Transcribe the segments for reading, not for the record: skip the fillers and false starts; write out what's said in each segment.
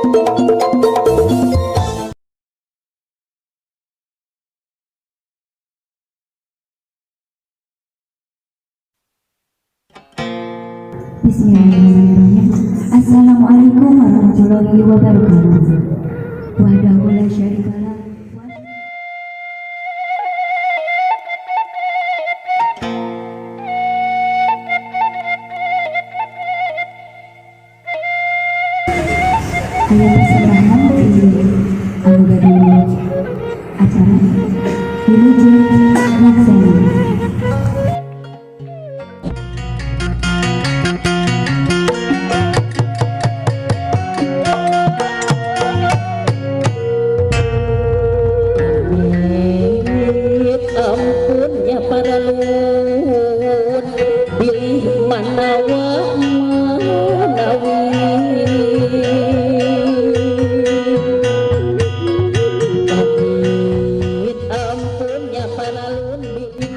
Bismillahirrahmanirrahim. Assalamualaikum warahmatullahi wabarakatuh. Wahdahu la syarikalah. Aya persembahan ti anu gaduh acara, Wilujeng Nyakseni. Amit ampun nya paralun bilih manawa manawi. Amit ampun nya paralun bilih.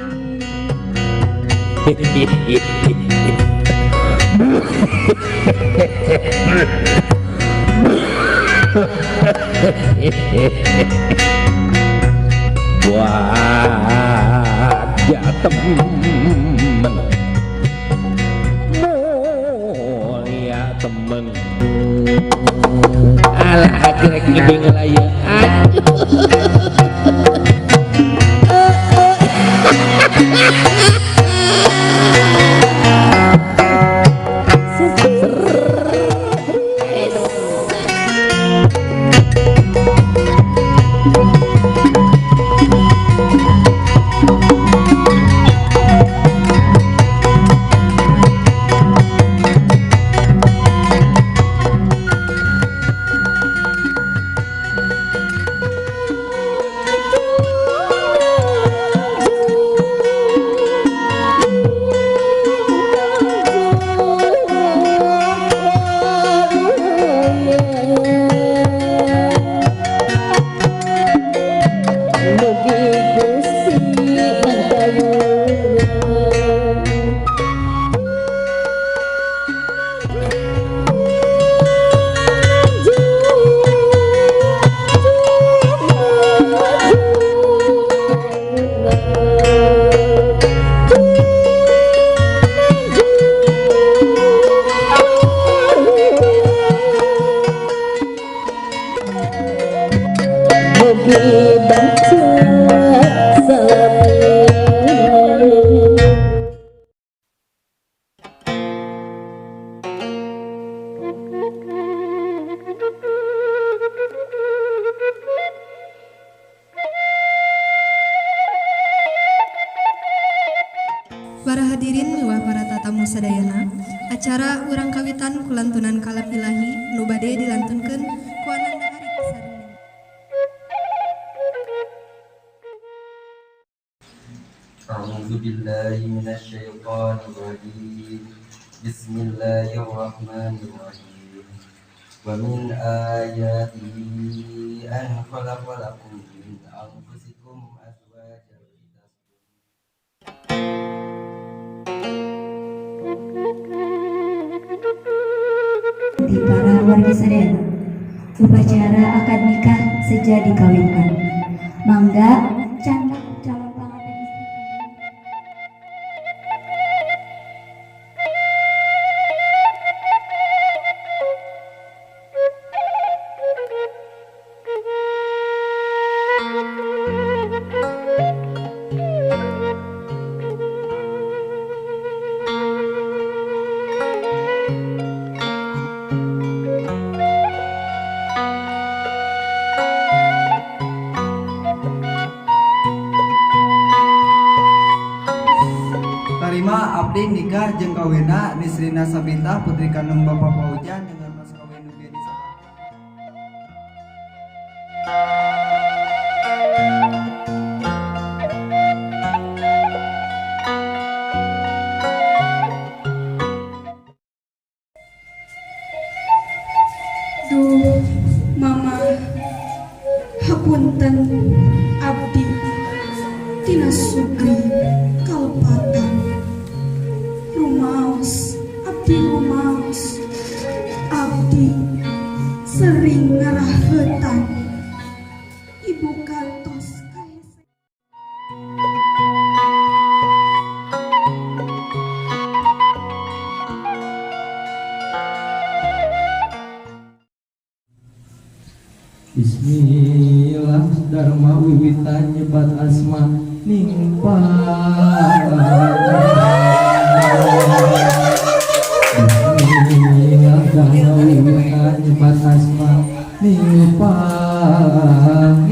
Wajah temen, mulia temen. Alah, akhirnya kibing lah ya. Aduh. Mugi Gusti mantayungan. Mugi baca salamin. Para hadirin miwah para tatamu sadayana, acara urang kawitan kulantunan kalap ilahi nu bade dilantunkeun ku Ananda Arik sareng أعوذ بالله من الشيطان الرجيم. بسم الله الرحمن الرحيم. ومن آياته أن خلق لكم من أنفسكم أزواجا لتسكنوا. Di para warga sadayana, upacara akad nikah seja dikawinkan. Mangga candak calon panganten istri kami. Tarima abdi nikah jeung kawina Nisrina Sabita, putri kandung Bapak Paujan, dengan mas kawin Nubiani Sabata. Duh, Mama, hapunten abdi tina Sugri kalepatan. Rumaos, abdi rumaos. Abdi Sering ngaraheutan ibu kantos kahese. Bismillah Dharma wiwitan nyebat asma ning Bismillah Dharma wiwitan nyebat asma ning pangeran.